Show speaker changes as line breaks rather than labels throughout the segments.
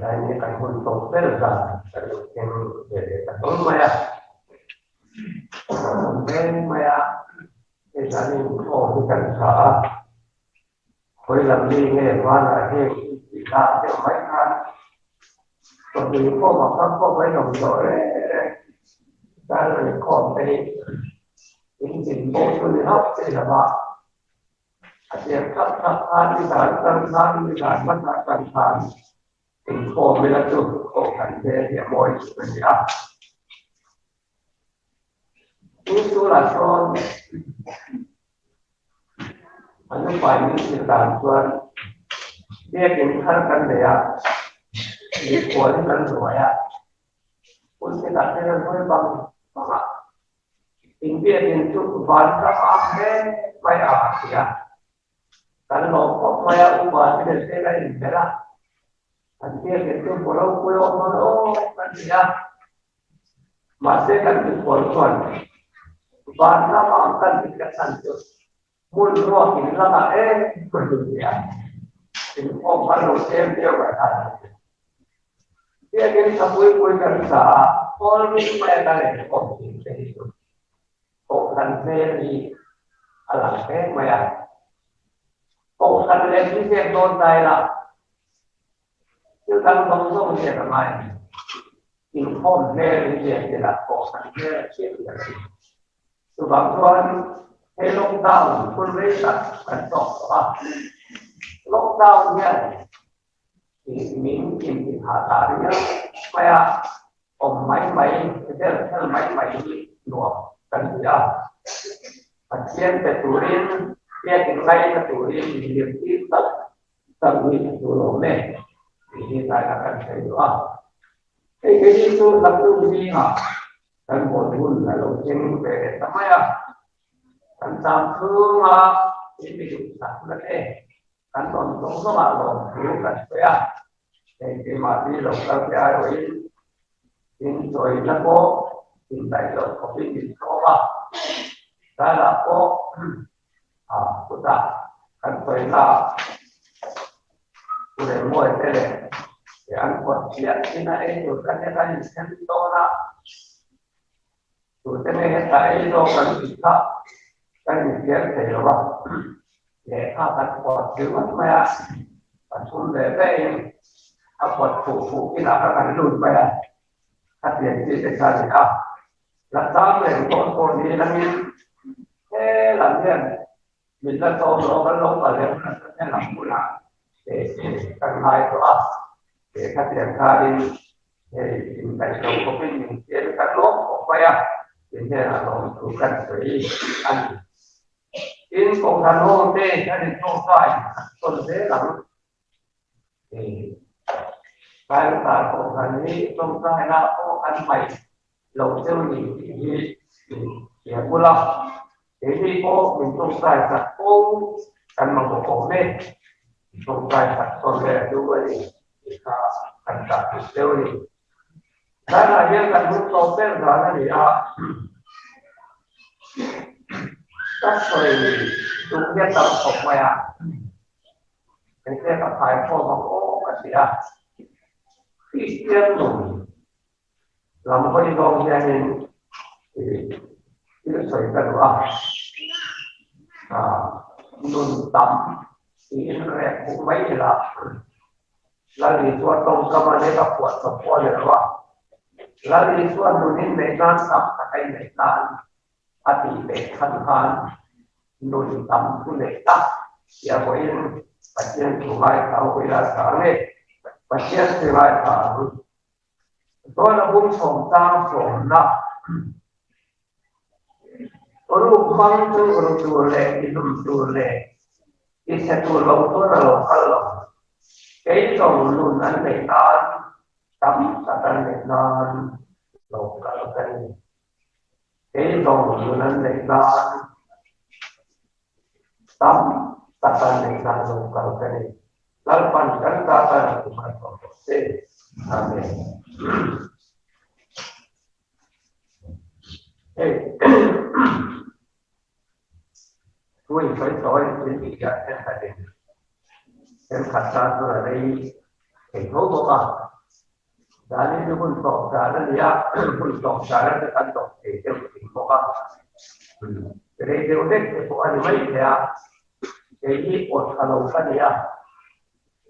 Tlai ni kan hun tawp ber zan kan lo thleng ve leh ta hlawl mai a. Kan awm reng mai a, hei zan inkhawm hi kan tha a. Khawi lam mi nge hmanah heng i tih lah deuh mai khan chawhnu inkhawm ah khan pawh mai lawm tawh reng reng. Tlai rawn inkhawm te hi in zin pawh chu ni hauh che lo va, a tir thlap thlap khan i zan tan khan i zan hmasa tan khan inkhawm ila chu kohhran hmel hi a mawi tur a ni a. Chu sulah sawn an upain min hrilh dan chuan biakin thar kan nei a, mikhual hi kan ruai a, hun chhetah hian an hawi bang bang a, in biakin chu vanram a hle mai a ti a. Kan lawm khawp mai a, upa te nen te kan inhmel a, an biakin chu hmu ropui awm dawn aw kan ti a. Mahse kan mikhual chuan van lama ang kan tih ka chhan chu hmun ruak in lamah em ka hmu che a, inkhawm kha lo tlem deuh ka than ang che. Biakin tha pui pui kan sa a, khawl ring mai a kan inkhawm thin te hi chu Kohhran hmel hi a lang hle mai a. Kohhran leh thilpek dawn dai la Thil dang zawng zawng hian a ngai a ni. Inkhawm hmel in lian tel ah pawh an hmel a chhiat ber a ni. Chuvang chuan he lockdown hun rei tak kan tawk tawh a. Lockdown hian min inti-hah ta riau mai a, awm mai mai, vel thel mai mai hi nuam kan ti a. Pathian pe turin, biakin ngaina turin min zirtir tak Tam hi a tur awm e tih hi tlaiah kan sawi duh a. Hei keini chu hlaptu zingah kan hawn hun a lo thleng ve leh ta mai a. Kan cham chhunga in mi duhsakna te kan rawn zawng zawngah lawmthu kan sawi a. Hei keimahni lo kal te aiawhin in chawina pawh indaih loh khawpin min tlawm a. Tlaiah pawh A kutah kan sawina u leh mawi te leh eh an kawt chiah chin a ei tur kan nia kan insen dawn a, tute nge heta ei zawk kan tih kha kan infiam thei lo a, lehkha kan kawt ringawt mai a, pathum ve ve in a kawt fuh fuh kinah kha kan lut mai a, khatiang chi te kha a ni a, la chang reng dawn pawh ni langin He lam hian min la tlawm lo, kan lo kal leh hunah chuan he lam bulah kan ngai tawh a, he khatiang khanin hei indaih lo khawpin min fiam kan lawm khawp mai a, tin hnenah lawmthu kan sawi a ni. Tin, Kohhran ho te an inhlawhkai an tawn zel ang. Tlailutar Kohhran hi tawngtaina pawh kan hmaih lo deuh ni tih hi min hria bul a, keini pawh min tawngtai tak fo kan mamawh awm e, min tawngtai tak tawn ve a duh a ni tih kha kan dah duh deuh a ni. Tlaiah hian kan hun tawp ber dan a ni a, ka sawi duh hian tam khawp mai a. Engte ka khai khawm ang aw ka ti a, Kristian nun lam hawi zawng hianin thil sawi ka duh a, nun tam tiin rek huh mai ila Lal Isua tawngkam a nek a phuah chawp pawh a ni lo a, Lal Isua nunin neih nan tam tak a inneih nan a tih leh chhan khan nun tam thu neih tak tia pawhin Pathian thu ngaithla ho ila tha ang e, Pathian thu ngaithla ang. Dawn a bung sawm tang sawmna ruk hmang chu ru tur leh ti hlum tur leh ti chhe tur lo chuan a lo kal lo. Kei zawng nun an neih nan tam tak an neih nan lo kal ka ni. Kei zawng nun an neih nan tam tak an neih nan lo kal ka ni. Lalpan kan ta tan a tum a tawh tawh che. Amen. Hei thu in sawi sawi in tih hian thenkhat in thenkhat tan chuan a rei thei tho bawk a. Zanin chu hun tawp dan a ni a, hun tawp dan a kan tawp thei deuh thin bawk a. Rei deuh hlek te pawh a ni mai thei a, kei hi aw tha lo ka ni a,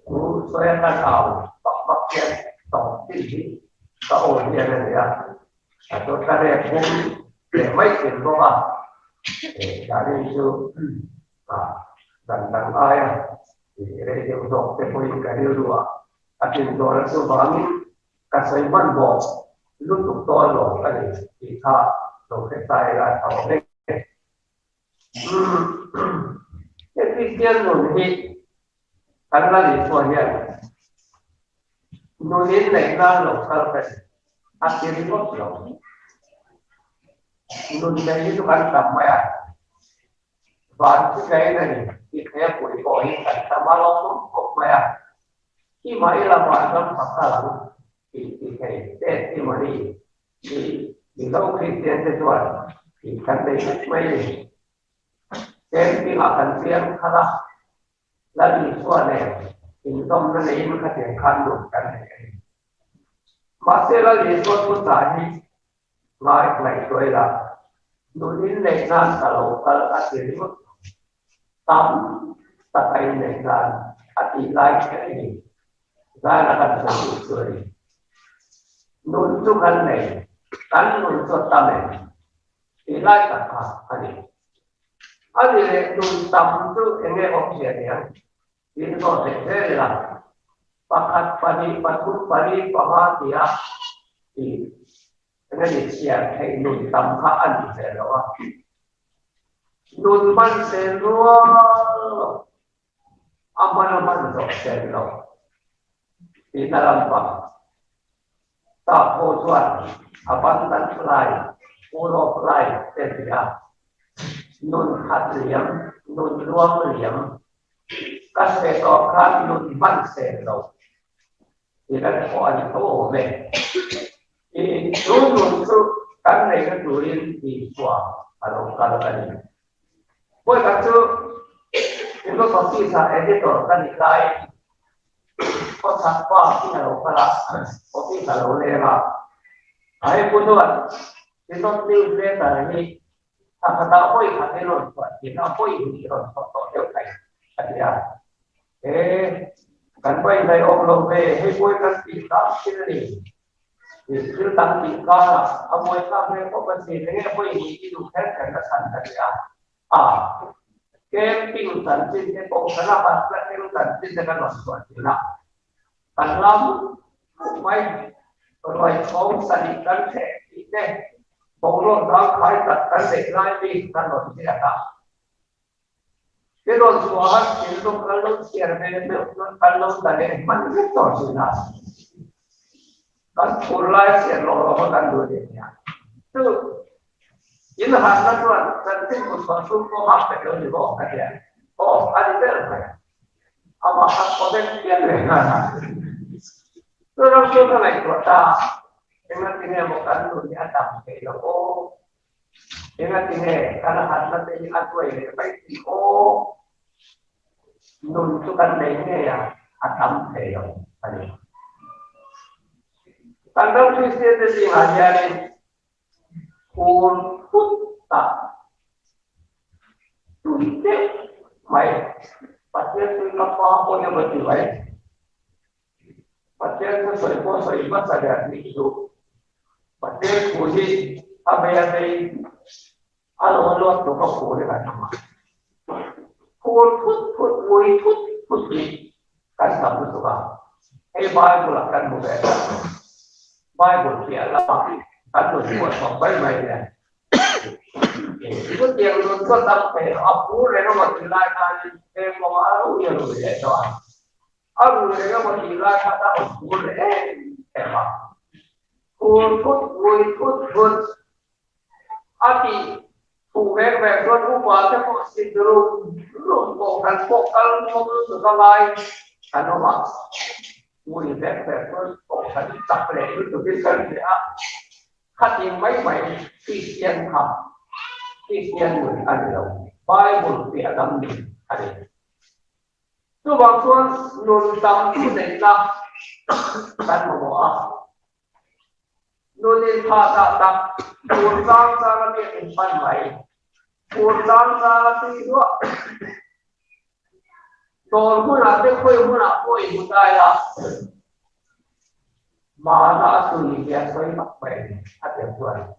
chu sawi a kan au vak vak hian tawp chin hi ka aw hian a ni a, a chuan ka rek bum leh mai thin bawk a. Zanin chu dan dang aia rei deuh zawk te pawhin ka rilru a. A tlin dawn a chuvangin ka sawi hman bawk lutuk dawn lo ka ni tih kha lo hre ta ila a tha awm e. He Kristian nun hi kan la nih chuan hian nun in neih nan lo kal ka ni a ti ringawt lo. Nun neih hi chu kan tam mai a. Van chu gain a ni tih theia pui pawh hi kan tam a lawm awm khawp mai a. Khi mah ila van ram kha kal ang tih ti thei testimony hi Mizo Kristian te chuan tih kan nei vek mai ni. Camping ah kan piang thar a, Lal Isua nen inzawmna neiin khatiang khan nun kan nei a ni. Mahse Lal Isua thuchah hi Ngai ngaihtuah ila, nun inneih nan ka lo kal a ti ringawt lo. Tam taka inneih nan a tih lai kher hi zaina kan sawi duh chu a ni. Nun chu kan nei, kan nun chu a tam em? Tih lai tak kha a ni. A ni leh nun tam chu eng nge awmzia niang? Tin zawh theih zel ila, pakhat, pahnih, pathum, pali, panga tia tih eng emaw chhiar theih nun tam kha a nih ve lo a. Nun hman sel rual lo, a hman a hman zawh sel lo tihna lampang Sap ho chuan abundant life, full of life te a ti a. Nun khat liam, nun luang liam, ka hre tawh khan nun hman sel lo tih kan pawh a ni tho awm e. I chu nun chu kan neihna turin Isua a lo kal a ni. Pawi khat chu Philosophy-a editor ka nih laiin khawchhak pa hi a lo kal a, office a lo leng a. A hei pu chuan Synod newsletter hi thla khatah pawi khat hi rawn chhuah thin a, pawi hnih rawn chhuah tawh deuh thei a ti a. He kan va indaihawm lo ve, hei pawi kan tih hram thil a ni. Thil tam tih karah a buai thlak ve khawp a si, enge pawi hnih i duh kher kher na chhan ka ti a. A, camping chanchin te pawh kan a han tlakin chanchin te kan rawn chhuah thin a, kan lam khawp mai, ruai chhawng sarih kan thleh tih te, boruak zangkhai tak kan neih lai bik kan rawn hriat a. I rawn chhuah a, thinlung kan lo chhiar ve meuh chuan kan lo tla leh hman vek tawh thin a. Kan phur lai chhiar lawh lawh kha kan duh leh nia. Chu in harhna chuan chanchin bu chhuah chhung pawh hak pek lo ni bawk ka ti a. Aw, a ni ber mai. Amah kha khaw vek pian ve nghal a. Chu ram chu ka ngaihtuah ta a, engatinge maw kan nun hi a dam thei lo aw. Engatinge kan harhna te hi a hnuai leh mai tih aw? Nun chu kan nei ngei a, a tam thei lo a ni. Kan ram Kristian te zingah hianin phur thut tak, tui deuh mai, Pathian tui ka pa pawh emaw ti mai, Pathian thu sawi pawh sawi hmasa ber nih duh. Pathian thu hi a vei a vei a lo luat tluk a phur hi kan awm a. Phur thut thut, mui thut thut hi kan tam lutuk a. Hei Bible ah kan hmu ve ta. Bible piah lamah kan nun phuahchawp mai mai hian Chutiang nun chu a tam thei lo. A phur reng emaw tih lai khanin eng kawngah a rui a rui leh tawh a. A rui reng emaw tih lai kha a rawn phur leh em em a. Phur thut vui thut thut a tih thuh reng reng chuan upa te pawh sit rum rum pawh kan pawh kal ngawm lutuk a ngai kan awm a. Vui reng reng chuan pawh kan chak leh lutukin kan hria a. Khatin mai mai Kristian kha Kristian nun a ni lo, Bible piah lam nun a ni. Chuvang chuan nun tam thu neihna kan mamawh a. Nun inthah dah tak, fur chang chang a biak in pan mai. Fur chang chang a tui duah. Dawr hmunah te khawi hmunah pawh i hmu tai a, Mana a tui hi a sawi vak mai a ni, a ti chuan.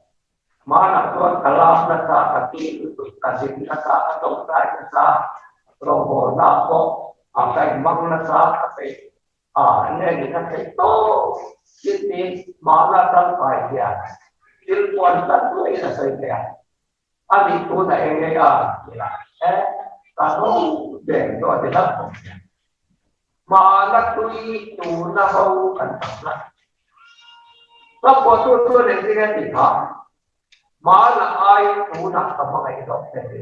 Mana chuan ka lak nasa, ka ti lutuk, ka zin nasa, ka tawngtai nasa, rawngbawlna pawh a ka inhmang nasa, ka peih a, nge ni ka theih tawp thil ti Mana tangkai hian thil puan tlat luahin a sawi thei a. A nih tunah eng nge a ti a, e, ka ho ber tawh a ti hlauh bawk sia. Hmana tui tuna ho kan tam hlat. Ka phuahtu chuan engtin nge a tih phah? Hmana aiin tunah ka hmangaih zawk che ti.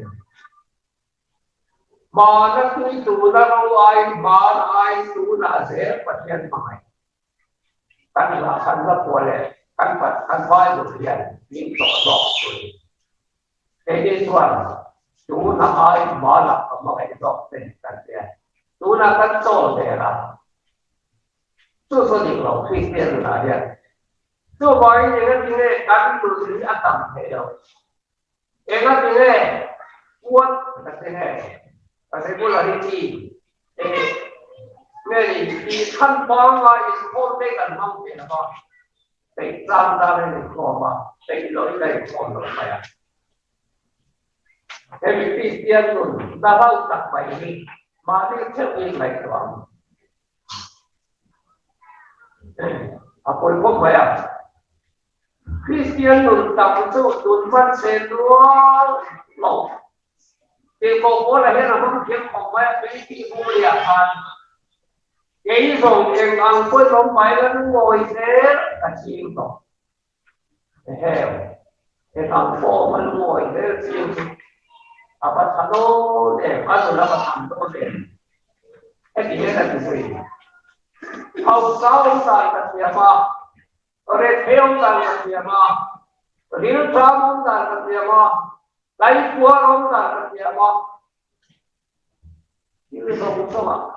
Hmana tui tuna ho aiin hmana aiin tunah zel Pathian hmangaih. Kan la kan la phuah leh kan pat kan Bible hian min tlawh zawk tui. Keini chuan tuna ai hmanah ka hmangaih zawk che kan ti a, tunah kan chawl der a. Chu chu dik lo Kristian nunah hian. Chuvangin engatinge kan nun hi a tam theih loh? Engatinge puan ka ti nge? Regularity e nge ni tih chhan pangngai inkhawm te kan hmang thei lo va, peih chang tan a inkhawm a, peih loh in a inkhawm lo mai a. Hemi Kristian nun na hlau tak mai hi mahni theuh in ngaihtuah ang. A pawi khawp mai a. Kristian nun tam chu tun hman se nual lo. Tirhkoh Paula hian a hmang thiam khawp mai a, Philippi Bulia khan, Kei zawng eng ang pawhin awm mai la lungawi zel ka ching tawh. Eheu, eng ang pawh awm a lungawi zel ching chu a va tha dawn em, a nun a va tham dawn em. Heti hian a ti zui. Hausa awm dan ka thiam a, Rethei awm dan ka thiam a, rilṭam awm dan ka thiam a, tlaikuar awm dan ka thiam a, thil zawng zawngah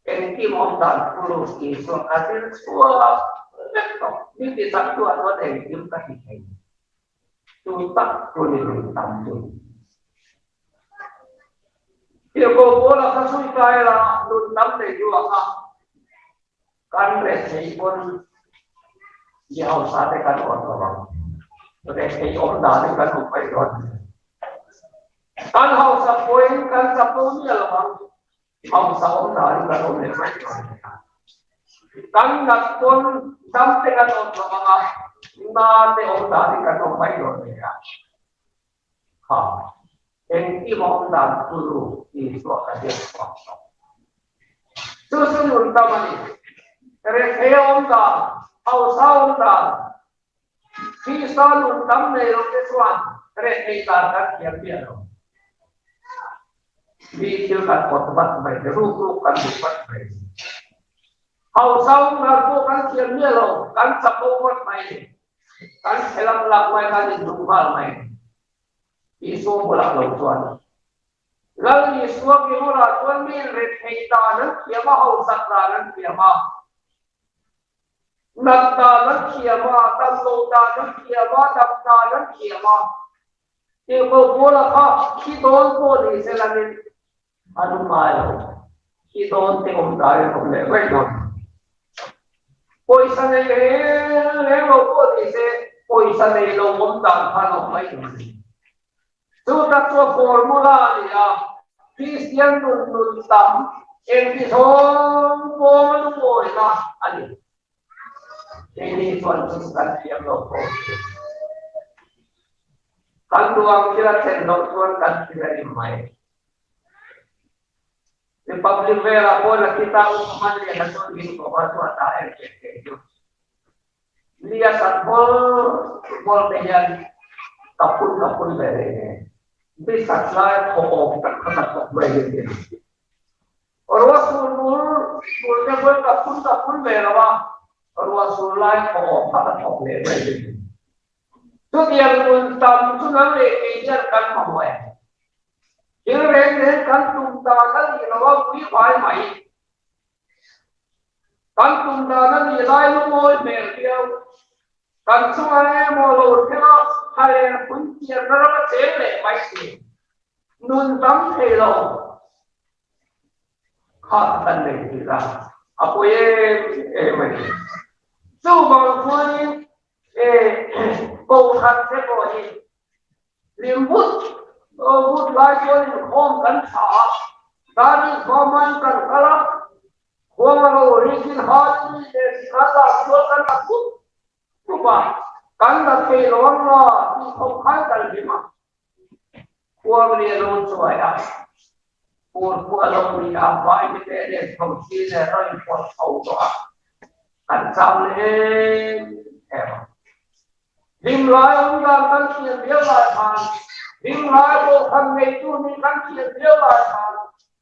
engkim awm dan phur Isua ka zir chhuak vek tawh. Mi ti chak tuah chuan engkim ka ti thei. Chu tak chu ni nun tam chu. Tirhkoh Paula kha sawi kai la, nun tam nei chu a kha. Kan rethei pawn mi hausa te kan awm lo ang. Rethei awm danin kan awm mai dawn. Kan hausa pawhin kan chapo miah lo ang. Hausa awm danin kan awm leh mai dawn. Kan nat pawn dam te kan awm lo ang a, na te awm danin kan awm mai dawn nia. Kha, engkim a awm dan turu Isua ka hriat chhuak tawh. Chu chu nun tam a ni. Rethei a awm dan, hausa a awm dan, Krista nun tam nei lo te chuan rethei dan kan thiam miah lo. Mi thil kan awt vat mai te, ruk ruk kan duh vat mai. Hausa awm dan pawh kan thiam miah lo, kan chapo vat mai. Kan chhe lak lak mai, kan inhnung nghal mai. Isua bulah lo chuan Lal Isua ki bulah chuan mi inrethei dan an thiam a, hausak dan an thiam a, nat dan an thiam a, dam lo dan an thiam a, dam dan an thiam a. Tirhkoh Paula kha thi dawn pawh ni se langin A lu ngai lo. Khi dawn te awm dai an awm leh mai dawn. Pawisa nei reng reng lo pawh ni se, pawisa nei lo awm dan kha an awm mai dawn a ni. Chu tak chu a formula a ni a, Kristian nun nun tam engti zawng pawm a lungawina a ni. Keini chuan chu kan thiam lo pawh ni. Kan duang thil a thlen loh chuan kan thil a rim mai. Republic velah pawh Lakita Upa Hmanliana chuan min ko a chuan dah em em thei chu. Nia kan ball ball te hian ka phun ka phun ve reng e. Bisat lai thaw awm tak kha ka thawk mai hi ni. Ruah sur bul bul te pawhin ka phun ka phun ve lo a, ruah sur lai thaw awm kha ka thawk leh mai hi ni. Chutiang nun tam chu nang leh kei hian kan mamawh em? Thil reng reng kan tum dan a nih lo a ui vai mai. Kan tum dan a nih lai lungawi hmel viau. Kan chungah emaw lo thleng a, thlaleng phunchiarna rama cheng leh mai thin. Nun tam thei lo kha kan nei thin a, a pawi em em a ni. Chuvang chuanin e kohhran te pawh hi hlim vut vut lai chuan inkhawm kan tha a, Darling Farm-ah kan kal a, Khuang a lo rikin Hali leh Sikhan lah chuan kan la thup thup a, kan la thei lo ang nga tih khawp khan kan hlim a. Khuang li a lo chuai a, fur pawh a lo ni a, vai mite nen tho si leh rawn inpawt chho tawh a, kan chau leh em em a. Hlim lai awm dan kan thiam viau lai khan, hlim lai pawh khan neitu nih kan thiam viau lai khan,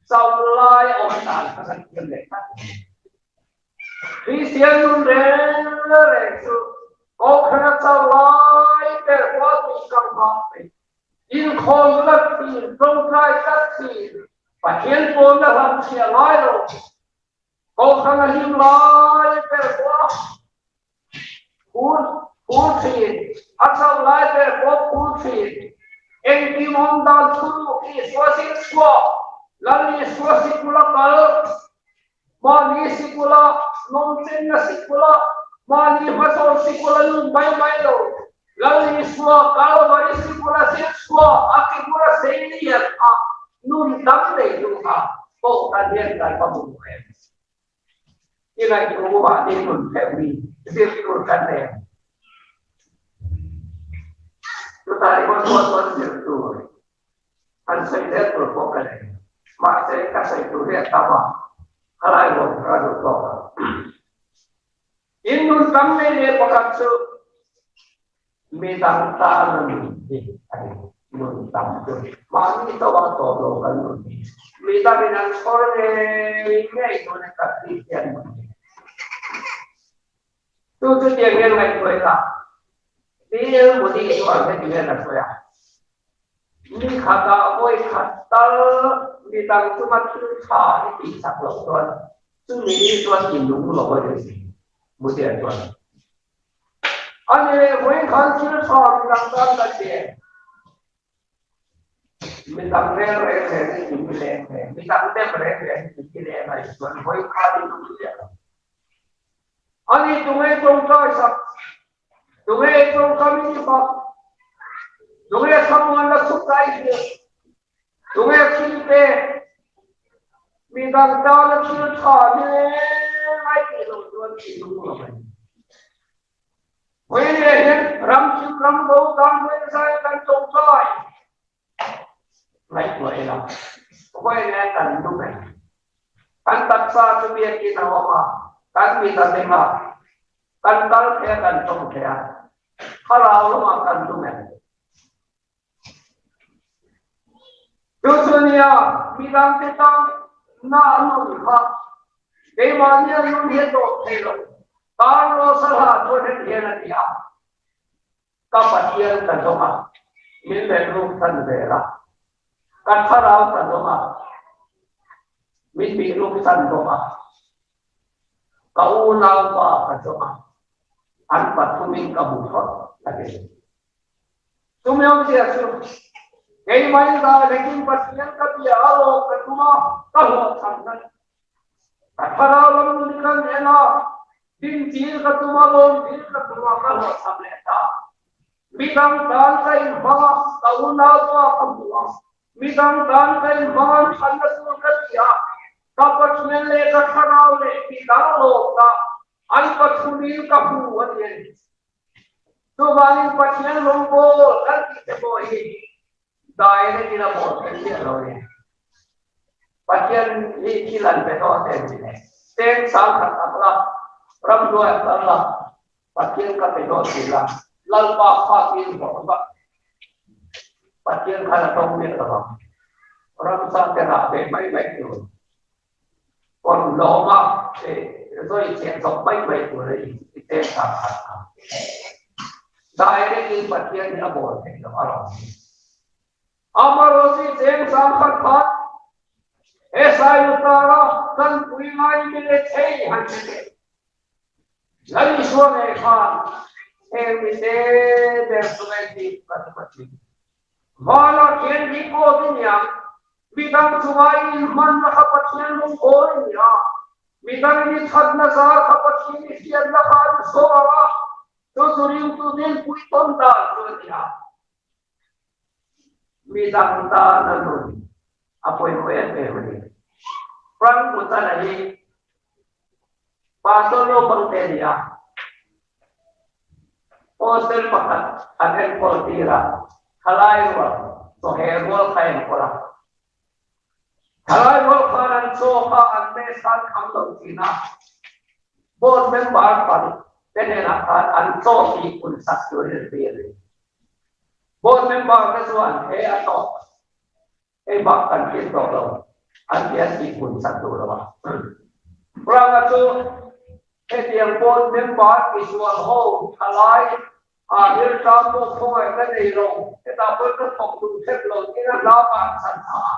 chau lai awm dan kha kan thiam leh tlat a ni. Kristian nun reng reng chu Kohhran a chau lai ber pawh tui kang hmang mai. Inkhawm tlat thin, tawngtai tlat thin, Pathian pawnna hlam chhia ngai lo. Kohhran a hlim lai ber pawh phur phur thin, a chauh lai ber pawh phur thin. Engkim awm dan thuruk Isua zir chhuak, Lal Isua sikula kal, mahni sikula nawmchenna sikula, mahni hmasawn sikula nun mai mai lo, Lal Isua Kalvari sikula zir chhuak, a kibula sei lian a nun dang nei duh kha Kohhran hian kan va hmu em? I ngaihtuah mahni nun theuh hi zir tur kan nei ang. Chutah ringawt pawh chuan zir tur an sawi zel tur pawh ka nei. Mahse ka sawi tur hi a tam a, khalai ruam kha ka duh tawk ang. In nun tam nei leh pakhat chu Midang tana nun hi a ni. Nun tam chu mahni tawha tawp lo kan nun hi midangin an chhawr ngei ngei dawn e kan tih hian nun hi. Chu chu tiang hian ngaihtuah ila, DL Modi chuan heti hian a sawi a, Ni khatah vawi khat tal midang chunga thil tha i tih chak loh chuan chumi ni chuan i nung lo a ni, Modi-a chuan. A ni leh vawi khan thil tha midang tan kan ti em? Midang reng reng reng hi min ti leng reng, midang dem reng reng hi min ti leng a nih chuan vawi khan i lung chiah lo. A ni tunge tawngtai sak, tunge tawngkam i ni bak, tunge thlamuanna chhukta i hrilh, tunge thil pek, midang tana thil tha ni leng ai tih loh chuan i lung lo mai. Vawi leh hian ram chhim ram bo tan vawi zai kan tawngtai ngaihtuah ila, vawi leh kan lu mai. Kan taksa chu biakin a awm a, kan mit a meng a, kan kal thei a, kan tawng thei a, thlarau lamah kan lu mai. Chu chu nia, midangte tan na an nun kha keimahni an nun hi a tawp thei lo. Carlos a hla chuan heti hian a ti a, Ka Pathian ka zawng a, min melh ruk san zel a. Ka thlarau ka zawng a, min bih ruk san bawk a. Ka unaupa ka zawng a, an pathumin ka hmu phawt a ti. Chumi awmzia chu, keimah in lekin Pathian ka bia a lawm ka tum a, ka hlawhchham hnan. Ka thlarau lam nun kan en a, dintir ka tum a, lawm tir ka tum a, ka hlawhchham leh ta. Midang tan ka inhmang a, ka unaupa ka hmu a, midang tan ka inhmang a, thanna tur ka ti a, ka Pathian leh ka thlarau leh midang lawmna an pathumin ka hmu a ni a ni. Chuvangin Pathian rawngbawl kan tih te pawh hi direct in a bawl theih chiah lo a ni. Pathian hi thil an pe tawh te ni le. Cheng sang khat tak la, ramhnuai a kal la, Pathian ka pe tawh ti la, Lalpa khakin hlawh vak. Pathian khan a tawng miah lo ang. Ramsa te rah ve mai mai tur. Kawr lawma zawi cheh zawk mai mai tur a i cheng tak khat a. Direct in Pathian hi a bawl theih loh a rawn ti. Amarawhchu i cheng sang khat khat he Sailutara kan pui ngai mi le thei han hre teh. Lal Isua ngei khan Heng mite ber chu ngaihtuah ka ti thin. Vala thian hi kawt i niang, midang chunga i inhmanna kha Pathian lungkawi i ni a, midang i thatna zar kha Pathian i hriatna kha an saw ang a, chu chu ringtu dinpui tawn dan chu a ni a. Midang tan a nun a pawimawh em em a ni. Frank Mutana hi Pastor naupang te a ni a, hostel pakhat an enkawl tir a, thalai rual chawheh rual kha enkawl a. Thalai rual khan an chaw kha an mess khan kham lo thin a, board member paruk te hnenah khan an chaw tih hun sak turin an tir a ni. Board member te chuan he a tawk hei bak kan hriat tawh lo an ti an tih hun sak duh lo a. Ranga chu hetiang board member tisual ho thalai a rilṭam pawh khawngaih ka nei lo, hetah pawh ka thawk duh hrep lo tiin a hla ban san tha a.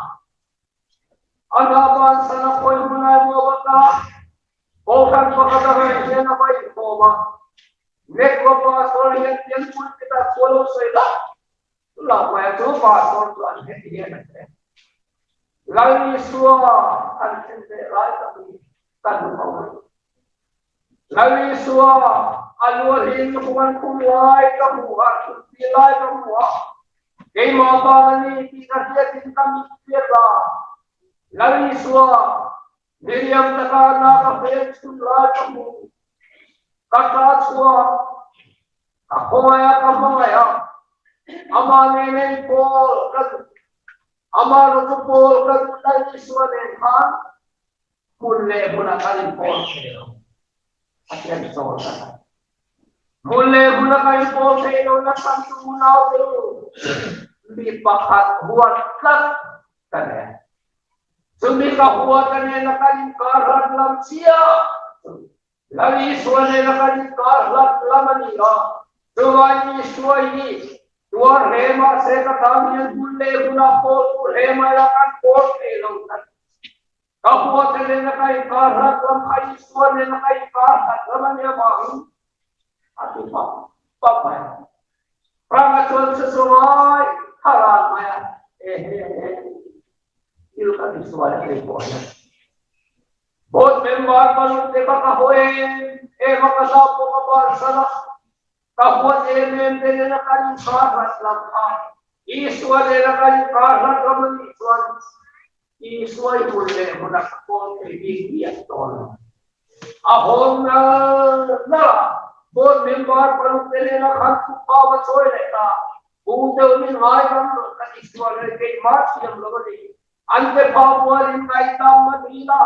A hla ban san a khawi hmun ai maw bak a, Kohhran pakhat a raih hian a va inkhawm a, Negro pastor hian pian pulpit ah thu a lo sawi la la mai a, chu pastor chu an heti hian a hre. Lal Isua an thlen ve lai tak hi ka duh ho mai. Lal Isua a luahin hung an khum lai ka hmu a, thutpi lai ka hmu a, keimah vang a ni tih ka hriatin ka mit hriat a, Lal Isua Miriam taka na ka hmel chhun lai ka hmu, ka ta chhuak, ka khawngaih a, ka hmangaih a, amah nen en pawl ka duh, amah ru chu pawl ka duh Lal Isua nen khan hmun leh hmunah kan inpawl thei lo, Pathian chawl ka ta. Hmun leh hmunah kan inpawl thei lo na chhan chu unau te u, mi pakhat huat tlat ka nei. Chumi ka huat a nena kan inkar hlat lam chiah chu Lal Isua nena kan inkar hlat lam a ni a. Chuvai Isua hi tuar hle mahse ka tan hian hun leh hunah pawl tur hle mai la kan pawl thei lo tlat. Ka huat a nena ka inkar hlat lam kha Isua nena ka inkar hlat lam a nia vangin a ti pap pap mai. Ranga chuan chhusawai tharan mai a, ehe. Thil ka ti sual a thei pawh hian Board member paruk te kha ka haw em em a, ka zau pawh ka bar san a, ka huat em em te nena kan inkar hlat lam kha Isua nena kan inkar hlat lam a nih chuan Isua i hmun leh hmun a ka kawl thei bik viah tawh lo. A hawn nal nal a, Board member paruk te nena khan thupa va chawi leh ta. Pu deuh min ngai ram lo ka ti sual rei keimah thiam lo a ni. An pe pha bual in ngaihdam a ni la,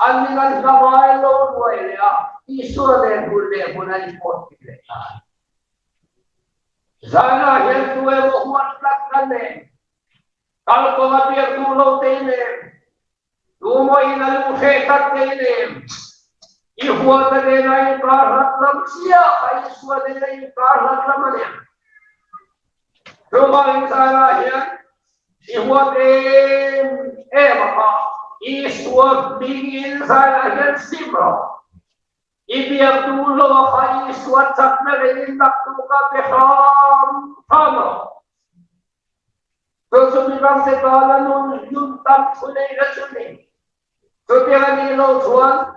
an min an hla ngai lo ruai leh a, Isua nen hun leh hmun an inpawt thei leh ta a ni. Zanah hian tu emaw huat tlat ka nen, kalkawng a biak duh lo te nen, Tumawiin a lu hreh tlat ngei nem. I huata nena inkar hlat lam chiah kha Isua nena inkar hlat lam a nia. Chuvangin zaiah hian i huat em em a kha Isua hmingin zaiah hian sim rawh. I biak duh lo a kha Isua chakna leiin naktuk a pe hram hram rawh. Chu chu midang te tana nun nun tam thu nei na chu ni. Chutiang a nih loh chuan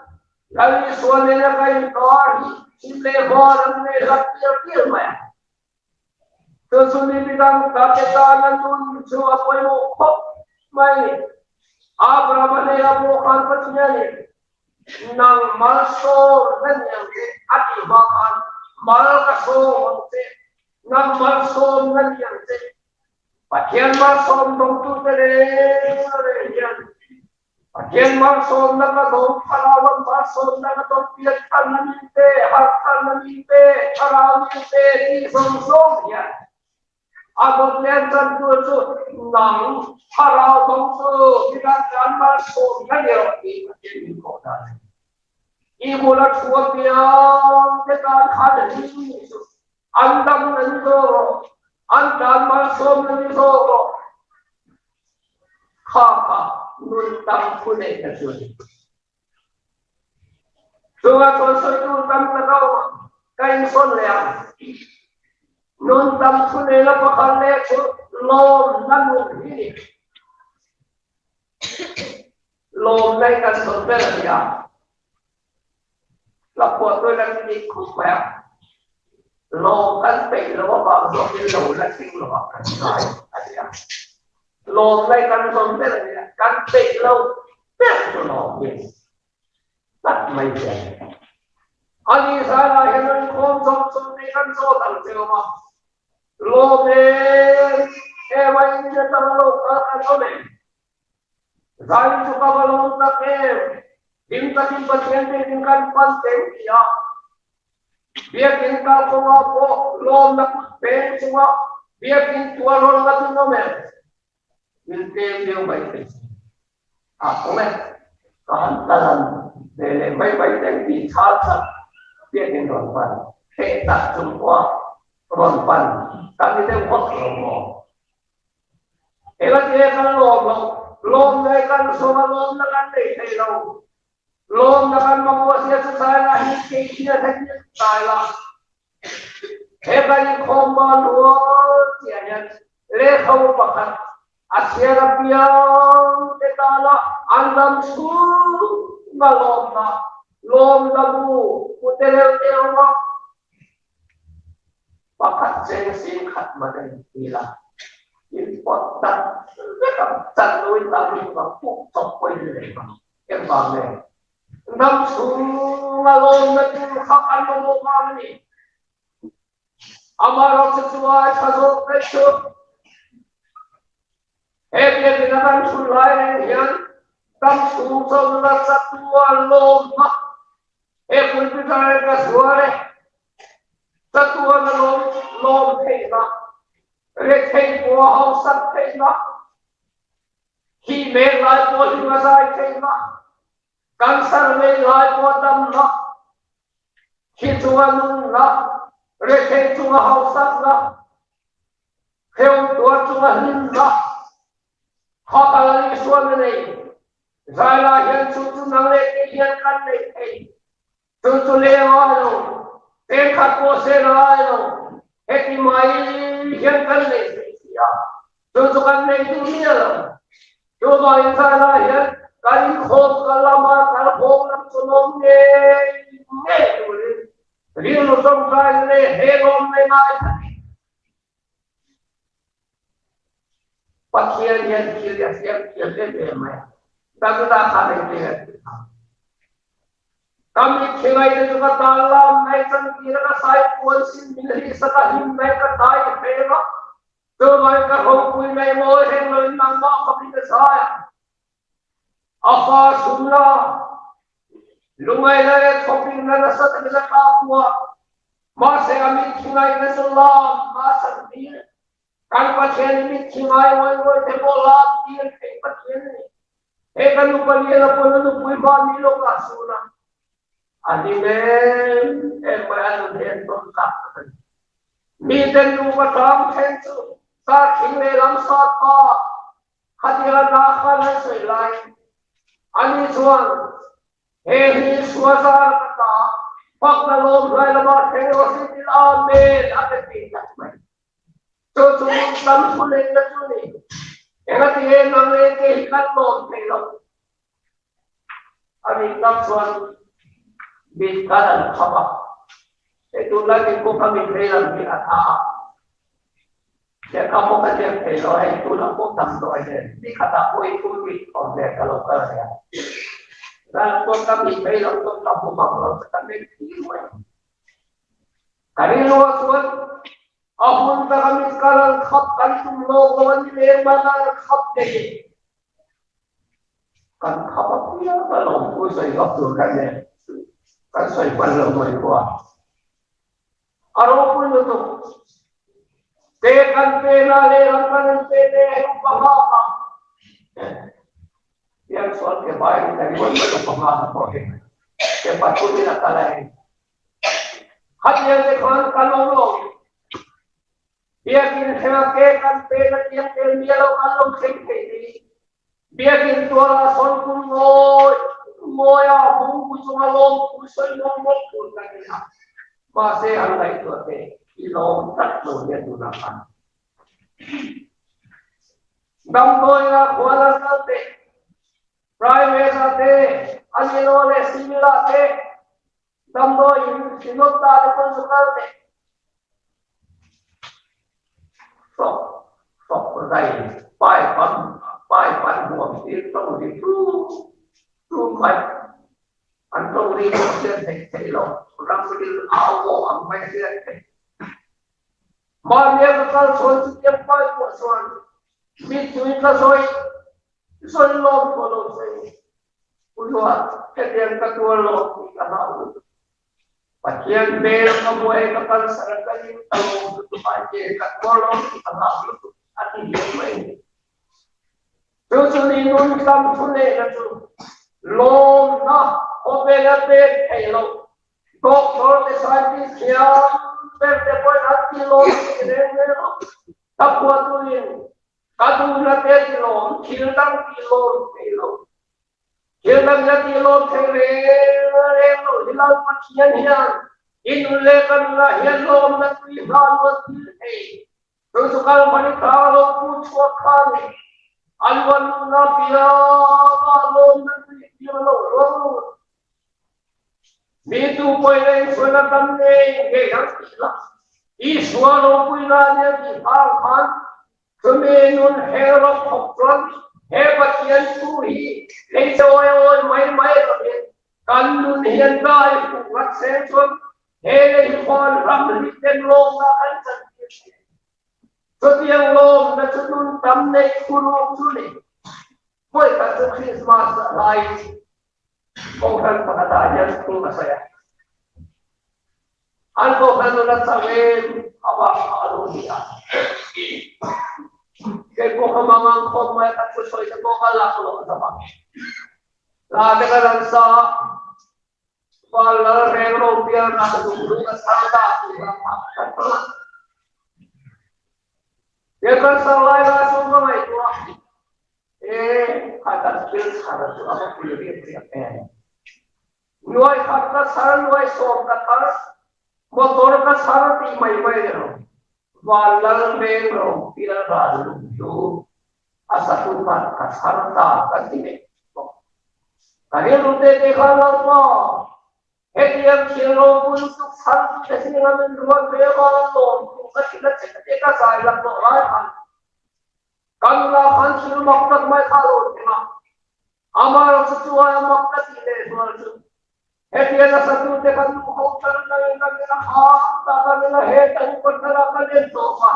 Lal Isua nena ka inkar hi thim leh var an nei hlat pial pial mai a. Chu chu mi midang ta te tana nun chu a pawimawh khawp mai. Abrahama hnenah pawh khan Pathianin nang malsawm na ni ang che a tih hma khan mal ka sawm ang che, nang malsawm na ni ang che. Pathian malsawm dawngtute reng reng hian Pathian malsawmna ka dawng, thlarau lam malsawmna ka dawng, piantharna min pe, harhtharna min pe, thlarau min pe tih zawng zawng hian a dawt len chan tur chu nang thlarau dawngtu midang tan malsawmna ni rawh tih Pathian min kawh dan a ni. I bula thu apiang te tan khan a hlim chu An dam na ni zawk rawh, an tan malsawm na ni zawk rawh. Kha kha nun tam thu neih na chu a ni. Chunga chuan sawi tur tam tak a awm ang. Ka insawn leh ang. Nun tam thu neila pakhat leh chu lawmna nun hi ni. Lawmna hi kan sawn ber a ni a. La phuah tuai la ti dik khawp mai a. Lawm kan peih lo avang zawkin lo la tling lo ah kan ngai a ni a. Lawmna hi kan sawn ber a ni a. Kan peih lo ber chu lawm hi. Tak mai hian a ni zaiah hian an khawm zawng zawng te kan zawt ang che awm a, lawm em em a in atang lo kal kan awm em? Zai chu ka va lawm tak em, hlim takin Pathian biakin kan pan teng ti a, biakin kalkawngah pawh lawmna kut peng chunga biakin tual rawn la ding awm em? Min tlem deuh mai thei si. A awm e, ka han kal ang ve leh mai mai teng tih chhal chak biakin rawn pan, hreh tak chung pawha rawn pan kan ni deuh vak lo maw? Engati nge kan lawm loh? Lawmna hi kan zawng a, lawmna kan nei thei lo. Lawmna kan mamawh sia chu zai lah hi kei hian heti a zai lah. He kan inkhawm ban rual chiah hian lehkhabu pakhat a chhiar apiang te tana an ram chhunga lawmna, lawmna bu pute reuh te a awm a. Pakhat cheng sin khat man a inti la, in pawt tak vek ang, chan loin tan lutuk ang, puk chawp pawhin i nei ang. Engvang nge? Ram chhunga lawmna tur kha kan mamawh vang a ni. Amaherawhchu chu ai tha zawk daih chu he biakinn a kan chhun lai reng hian ram chhung chawlhna chatuan lawmna he pulpit ah hian ka zuar e. Chatuan a lawm lawm theihna, retheih pawh a hausak theihna, Hi mek lai pawh hi a zai theihna, cancer nei lai pawh damna, thi chunga nunna, rethei chunga hausakna, hrehawm tuar chunga hlimna, kha kal a Isuan a nei. Zai lai hian chu chu nang leh kei hian kan nei thei. Chu chu leng a lo, thenkhat pawh sen a lai lo, heti mai hian kan nei thei si a, chu chu kan nei duh miah lo. Chuvangin zailah hian kan inkhawm kal lama kal hawng lam chu lawm ngei ngei turin rilru tawngtaina leh he lawmna ngaithla tih Pathian hian thil hi a siam thiam em em mai a, Davida khan engtin a ti kha? Ka mitthi ngaihna chu ka tal lam mai chantir a, ka sai puan sin min hlihsak a, hlim mai ka tai hreng a, chuvangin ka ropui mai mawi hreng loin nangmah khawpin ka zai a. A fa sumna, lungaihna leh thawpinna nasa takin a tlak hnuah, mahse a mitthi ngaihna chu lam a san tir. Kan Pathian hi mitthi ngai ngawih ngawih te pawh lam tir thei Pathian a ni. He ka nu palian a pawn a nupui hma mi lawk ah sun a, a hlim em em mai a nun hi an tawn tlak tak a ni. Miten nupa tang then chu sarthing lehlam sat pa Khatiang a hna khan an sawi laiin ani chuan, He hi Isua zar ka ta, fakna lawm hlai lamah thleng rawh si tiin Amen a pe ti tlat mai. Chu chu mun tam thu neihna chu ni. Engati nge nang leh kei hi kan lawm thei lo? A nih tak chuan mit kan an khap a, hei tunlai mit pawh ka mit lei lam hi a tha a, Lehkha pawh ka ziak thei lo, hei tunah pawh damdawi nen ni khatah pawh i thul mit awm ve ka lo kal ania. Zan pawh ka mit phei lo chuan ka hmu mang lo che ka meng thil mai. Ka rilruah chuan a hun taka mit ka ral khap kan tum lawk lo a ni leng mai ka ral khap thei. Kan khap a piang a lawmthu sawi vak tur kan nei, kan sawi hman lo mai pawh a. A ropui lutuk. Pe kan pe na lehlam kan an pe te hei upa nghak a. Piang sual ke bai in kan ringawt mai upa nghak a pawh hei. Ke pathum in a kal a hei. Khatiang te khan kan awm lo. Biakin thlenga ke kan pe na tiang tel miah lo kan lo thleng thei ni. Biakin tuala sawn kum ngawi ngawi a bungbu chunga lawmthu sawi mawlh mawlh tur kan ni a. Mahse an ngaihtuah te i lawm tlat lo nia tunah khan. Damdawiina khual an kal te, private ah te, a nilo leh civil ah te, damdawiin synod ta te pawn zu kal te. Hrawk hrawk zai pai pan pai pan huam tir tawng ri ṭum ṭum mai. An tawng ri pawh hriat theih theih lo, ram ril au aw ang mai hriat theih. Mahnia ka kal chuan chutiang pai pawh chuan mittui ka zawi zawi lawm tawh lo che. Uiuah, hetiang ka tuar lo tih ka hlau lutuk. Pathian hmel ka buai ka cancer a ka in ka lawm lutuk ai che ka tuar lo tih ka hlau lutuk a ti hian mai. Chu chu ni nun tam thu nehna chu lawmna khawvela pek theih loh doctor te scientist thiam ber te pawhin an ti lawm tih reng reng a, ka phuahtuin ka duhna te ti lawm thil dang ti lawm thei lo. Thil dang la ti lawm thei reng reng lo hi Lal Pathian hian i nun leh ka nunah hian lawmna tui hla luan thil thei. Chu chu kal hmani ta lo pu chhuak kha a ni. A luan luhna pianga lawmna tui hlir lo luang lut. Mi tu pawi leh insualna tam ngei ngei ang tih lah Isua ropuina nia tih hlang khan Chumi nun hero khawp chuan he Pathian thu hi hmeichhe awi awi mai mai lovin kan nun hian dai hmuh ngat se chuan he lei khawn ram hlui ten lawmna kan chantir thin. Chutiang lawmna chu nun tam neih thuruk chu ni. Vawikhat chu Krismas laiin Kohhran pakhatah hian thu a sawi a. An kohhran nuna chauh em avang kha a lo ni a. Kei pawh ka mangang khawp mai ka thu sawi te pawh ka lak loh a zam a. La te ka ran sa a, Val lal reng ro bial ral duh duh ka chhang ta tih ram ah ka hmang a. He kan sang lai lai chu ka ngaihtuah e, kha kan thil chhar chu a va pui riak riak em. Nuai khat ka chhar, nuai sawm ka thar, motor ka chhar tih mai mai ni lo. Van lal veng ro pial ral lung chu a satu khan ka chhar ta ka ti leh bawk. Ka rilru te te khan Lalpa, hetiang thil ropui lutuk chhar tu te zinga min ruat ve avanga lawm thu ka hrilh a che te ka zai laklawh lai khan Kan la khan thil mak tak mai kha a lo thleng a, amaherawh chu chu aia mak ka tih leh zual chu hetiang a satute kan nu ho tan kan in kan ina kha ta kan ina he ta hi pawn thar ah kan en tawp a,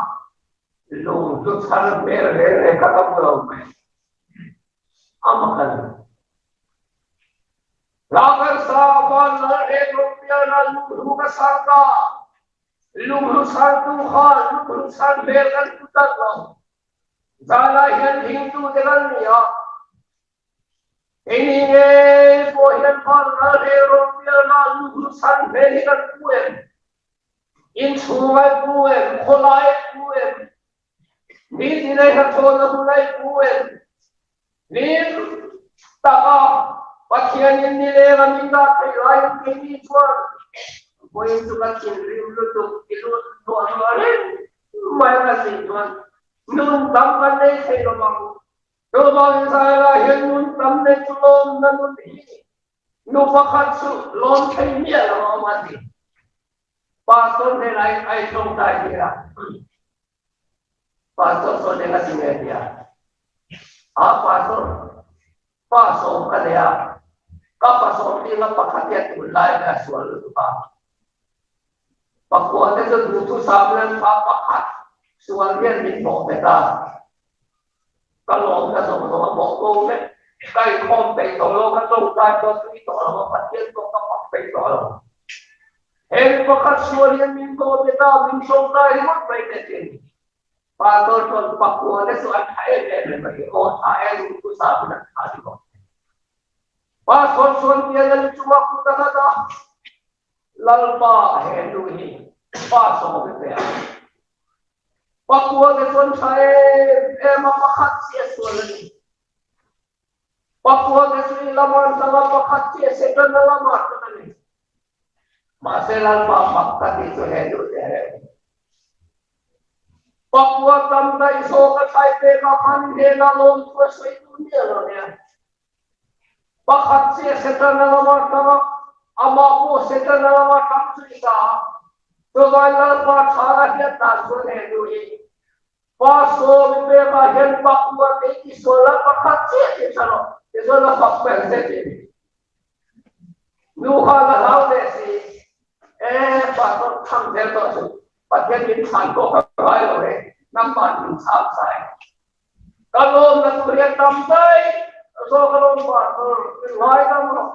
lung chu chhar hmel reng reng kha ka hmu lo mai. A mak a ni. Hla kan sa a van lal reng ropia ral lung hlu ka sang ta. Lunghlu sartu kha lunghlu sar hmel kan hmu tlat lo. Zanah hian hingtu te kan ni a, keini ngei pawh hian van ral he rawngbialna lunghlu sar hmel hi kan pu em? Inchhung ai pu em? Khawlai ai pu em? Nitin ai hnathawhna hun ai pu em? Hlim taka Pathianin nileng a min dah theih laiin keini chuan vawiin chu ka thinrim lutuk i lut hnuah hnuah reng mai a kan nih chuan nun tam kan nei thei lo ang. Chuvangin Israela hian nun tam nei chu lawmna nun hi nu pakhat chu lawm thei miah lo a awm a ti. Pastor hnenah a intawngtai tir a. Pastor chuan eng a ti nge tia? A pastor, pa sawm ka nei a, ka pa sawm dinga pakhat hian tunlai mai a sual lutuk a. Pakua te chu duhthusam len kha pakhat sual hian min bawh bet a, ka lawm ka zawng zawng a bawh bo vek. Ka inkhawm peih tawh lo, ka tawngtai pawh tui tawh lo a, Pathian pawh ka fak peih tawh lo. Heng pakhat sual hian min bawh bet a, min tawngtai ringawt mai te tin. Pastor chuan pakua te chu an tha em em em a ti, aw tha e duhthusam in an tha ti bawk. Pastor chuan pian a ni chunga kut a nghat a, Lalpa he nu hi pa sawm i pe a. Pakua te chuan tha em em a pakhat chiah sual a ni. Pakua te chu i lamah an tlang a, pakhat chiah Setana lamah tlang a ni. Mahse Lalpa mak ka tih chu he duh teh reuh ni. Pakua tam daih zawk a thlai pek ah khan hnena lawmthu a sawi duh miah lo nia. Pakhat chiah Setana lama tang a, amah pawh Setana lama tang chu i ta a. Chuvai Lalpa tha a hriat dan chuan he duh hi Pa sawmi pek ah hian pakua te i sual a pakhat chiah tih tha rawh. Tichuan a fak ber che tih a ni. Nu khan a hlau leh si, E, pastor chhang zel tawh chu Pathian min chhan pawh ka ngai lo e, nangmah min chhang sai. Ka lawm na tur hian tam daih zawk alawm pastor, min ngai dam rawh.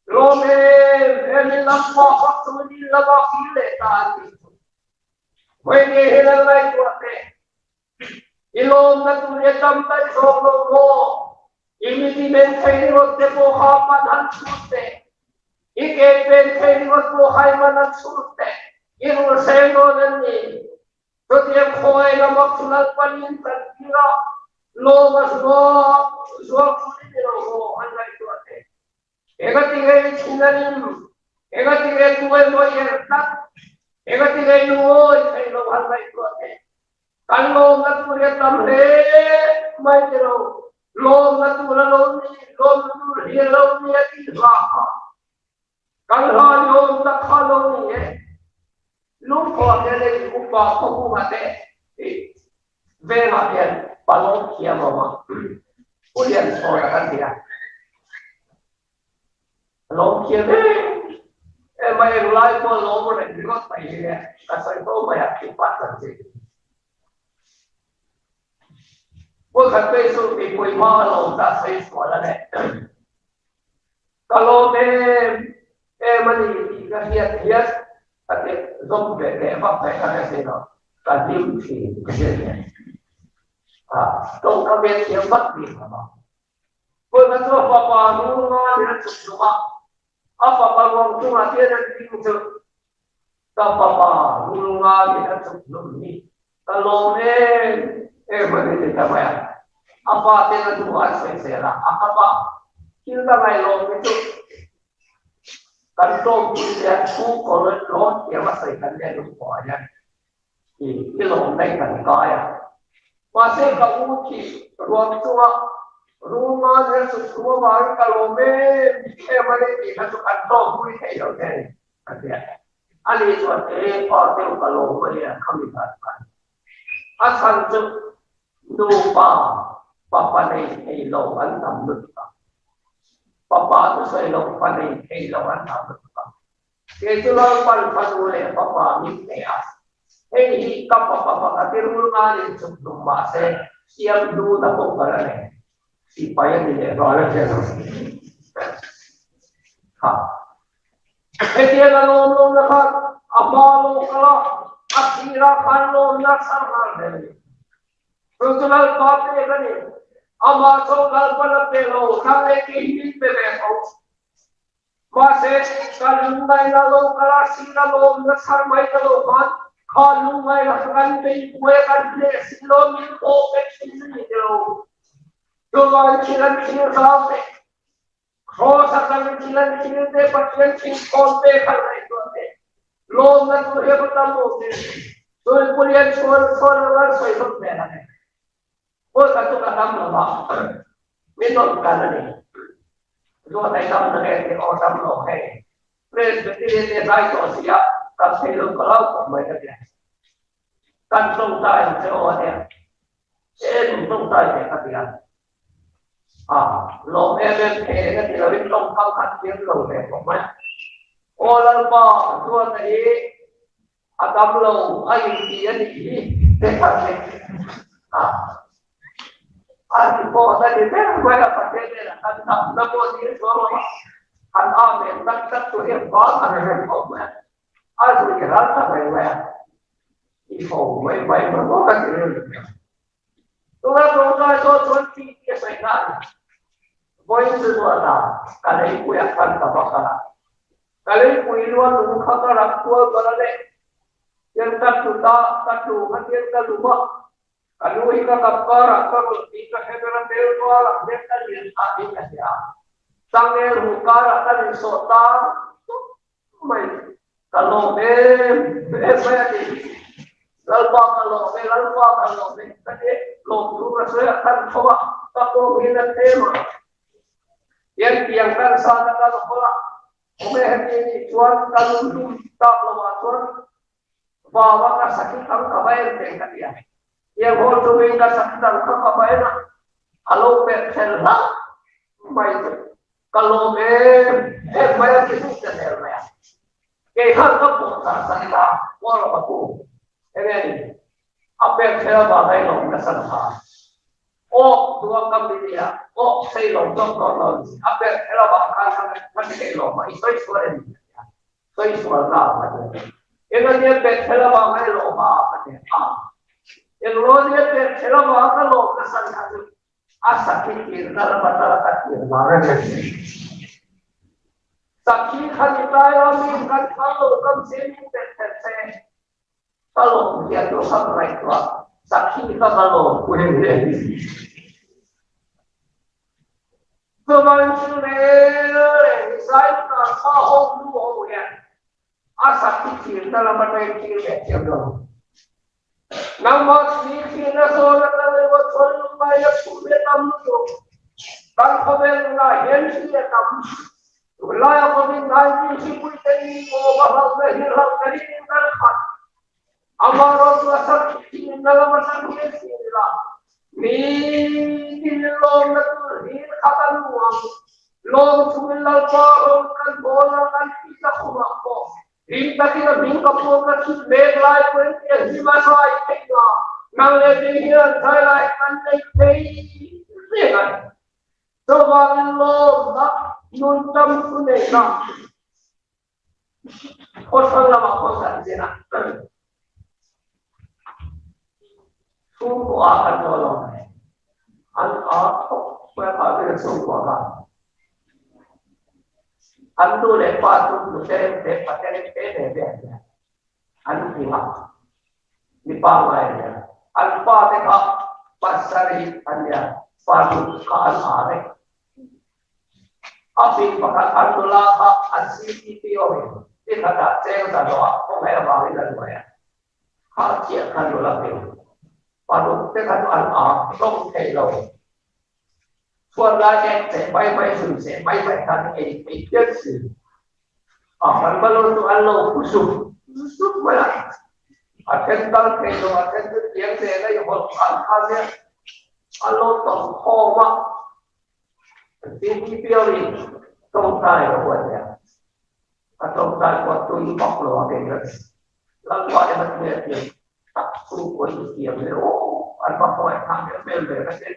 Lawm em em in nangmah bak chu in lama kir leh ta an tih chu. Vawi nge hi lal ngaihtuah teh. I lawmna tur hi a tam daih zawk lo maw? I mit i men thei ringawt te pawh kha man han chhut teh. I ke pen thei ringawt pawh kha i man han chhut teh. I rul hreng dawn an ni. Chutiang khawi lama chu Lalpanin kan tir a, lawm a zuam zuam thut i ni lo maw? Han ngaihtuah teh. Engatinge i chhin a rim? Engatinge tu emaw i er tlat? Engatinge i lungawi thei lo han ngaihtuah teh? Kan lawmna tur hi a tam hle mai ti lo. Lawmna tur a lo ni, lawmna tur hi a lo ni a tih hla kha. Kan hla ni awm tak kha a lo ni e. Lungkhawh te leh upa khawhunga te i vengah hian palawm thiam a awm a, Pu Lianchhawna kan ti a, a lawm thiam em em a, englai pawh a lawm reng ringawt mai hi le, ka sawi fo mai a, Khipat kan ti. Vawikhat phei chu mipui hma a lawm ta sawi sual a leh. Ka lawm em em a ni tih ka hriat hian ka ti zawm ve teh vak ve ka hre si lo, ka hlim thin ka hriat hian a tawngka ve thiam vat bik lo a. Vawiin chu a fapa Rulnganin a chuk hlum a, a fapa ruang chungah hian an ding chu ka fapa Rulnganin a chuk hlum hi ka lawm em em a ni ti ta mai a. A pa ten a hnuah an sawi zel a, a ka pa thil ka ngaih lawm hi chu kan tlawmpui te a thu kawr lawn thiam a sawi kan leh lung pawh ah hian i i lawm daih kan kai a. Mahse ka u thih ruang chunga Rulngan hian chuk thu avangin ka lawm em em a ni tih kha chu kan tlawmpui thei lo che a ni a ti a. Ani chuan e pa deuh ka lawm a nia khami dan khan. A chhan chu nupa papa nei thei lo an tam lutuk a, papa chu sawi lo fa nei thei lo an tam lutuk a. Kei chu Lalpan fanu leh fapa min pe a, hei hi ka fapa pakhat i rul nganin chuk hlum mah se siam hnu na pawh ka la nei. Sipai a ni leh nghal a hriat ang. Kha. Hetiang a lawm lawmna khan a hma lawk kal a, a sirah khan lawmna chhar nghal hle a ni. Chu chu Lalpa pek a ni. Amah chauh Lalpan a pe lo, thlang leh kei hi min pe ve tho. Mahse, ka lungngaihna lo kal a, sira lawmna chhar mai ka lo hman. Kha lungngaihna kha kan beihbuai a, kan hneh si lo, min pawh pek thin a ni tilo. Chuvangin thil an thlir zau teh. Kraws atangin thil an thil te, Pathian thil thawn te kha ngaihtuah teh. Lawmna tur hi a va tam awm em? Tuipui an chhuan chhuan lo an sawi hlawm hmel a ni. Pawi kha chu ka dam lo va, min rawn kal a ni. Zawt ai dam na nge tih aw dam lo hei. Presbyterian te zai tawh si a, kan thei lo ka lo khawp mai ka ti a. Kan tawngtai ang che aw a nia. Em tawngtai teh ka ti a. A lawm em em thei eng a ti loin tawngkam khan thiam lo ve khawp mai. Aw Lalpa chuan a hi a dam lo a inti a nih hi te khan ni. A a ti pawh a ni ber mai a Pathian nen a kan damna pawh dil chuang lo a, han amen tak tak chu heng vang a rem khawp mai a. A zui ral ta mai mai a, i fo mai mai mai maw ka ti rilru mai a. Tuna tawngtai zawh chuan ti tih a sawi nghal a ni. Vawiin chu zuah ta, ka leipui a khan ta vak a. Ka leipui luan lung kha ka rak kual ber a leh. Tian ka tlu ta, ka tlu kha tian ka lum a. Ka lu hi ka kap karah ka rawn tih ka hre ber a, bel tualah hian ka lian thah hi ka hria. Changel huh karah ka insawh ta tawp mai. Ka lawm em em mai a ti. Lalpa ka lawm e, Lalpa ka lawm e ka ti. Lawmthu ka sawi a kan tho a, ka pawm hi na tlem a. Tiang tiang kan sa na kal hawl a, awm e heti nih chuan ka lungdum tak lo ah chuan vau a ka sakhi thang ka va en teh ka ti a. Tiang hawl chungin ka sakhi thang kha ka va en a, a lo pet thel hlauh mai chu. Ka lawm em em mai a ti huk ta zel mai a. Kei khan ka pawh chah sak ta kual lo ka pu. Enge ni? A pek thei avang a i lawm ka san kha. Awk duh a ka mi nia, awk sei lo zawk dawn lo ni. A pek thei avang khan ka ka ni thei lo ma, i sawi sual em ni? A ti a. Sawi sual na ka ti a. Enge ni a pek thei avang a i lawm a? Ka ti a. Englo ni a pek thei avang ka lawm ka san kha chu A sakhi tirna lama tala ka tir vang a ni. Sakhi kha ni lai a mi kan thal lo kam se min pek ther se ka lawm hian chu ka ngaihtuah sakhi kha ka lawm pui a ni. Chuvan chu reng reng ni sai ta sa ho nu ho hian A sakhi thirna lam atangin thir leh thiam lo. Nangmah thli thirna zawn atang emaw chuan lungngaina chhum hi a tam lutuk. Kan khawvel nunah hian thli a tam. Tunlaia Covid 19 hripui te ni pawh a hlauhna hi hlauhna hi in kan khat. Amaherawhchu a sakhi thirna lam atang hian thlir ila mi tin lawmna tur hlir khat a nuam. Lawm chungin Lalpa rawn kan bawl a, kan tih a khumah pawh hlim takin a hming ka puang ka thih mek lai pawhin tiang hlim a zai theih na, nang leh kei hian zai lai kan nei thei reng a ni. Chuvangin lawmna nun tam thu neihna khawthlang lamah pawh kan zin a, chhungkua kan dawn lo mai. An a thawk mai a kha chhungkua kha. An nu leh pa chu nute te pate te ve ve an nia. An ti a, mi pangngai an nia. An pa te kha pasarih an nia, pa nu kha an a vek. A bik pakhat an nula kha an CTPO in ni khatah cheng zahloah khawngaih avangin a luai a, kha chiah kha nula hming paruk te kha chu an âk hlawm thei lo. Chhuat lai ek cheh mai mai zun cheh mai mai khan ei thei phian si. A kan balon chu an lo phu sup sup mai a, a then kal thei lo, a then chu tiang nen a i hawlh khan kha nia an lo tawmkhawm a. CTPO in tawngtai a huat nia. A tawngtai pawh tui vak lo a kei ka ti. Lalpa emaw tinge tiang tak chhungkua in siam le aw an va khawngaih thang deuh hmel ve ka ti.